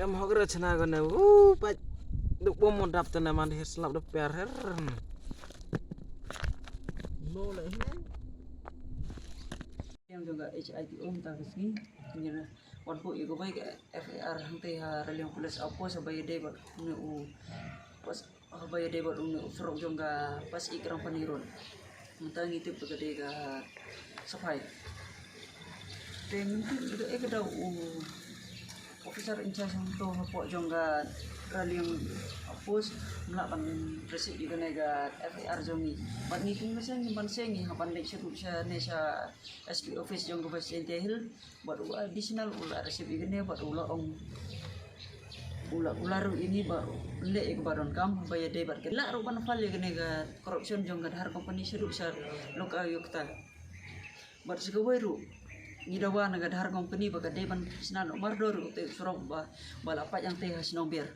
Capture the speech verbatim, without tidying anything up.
Em hok re chana gane u pat duk bom mo dap tane man her slap de per her. No le hin. Yang jong ka H I T O mynta ka sngi. Ngi na wan pu ïa ka bai ka F I R hangtei ha Raliang Police Outpost ba ïadei bad une u, pas ba ïadei bad une u surok jong ka Pas Ikrang Pani Road. Mynta ngi tip ba ka dei ka Safai. Te mynta ka dei ka dau u officer in charge hangto hapoh jong ka Raliang Outpost, mlah ban receive ïa kane ka F I R jong ngi. Bad ngi kum ka seng ngi ban seng ngi ha ban leit sha tu sha ne sha S P office jong ka West Jaintia Hills. Bad u additional u la receive ïa kane bad u la ong u la, u la ruh ïa ngi ba leh ïa ka ba donkam ba ïadei bad ka lah ruh ban file ïa kane ka corruption jong ka Dhar company sha ruh sha Lok Ayukta. Bad sa kawei ruh ngi dawa na ka Dhar company ba ka dei ban sna no mardor ruh te surok ba, ba la pat ïa te ha shnong Ber.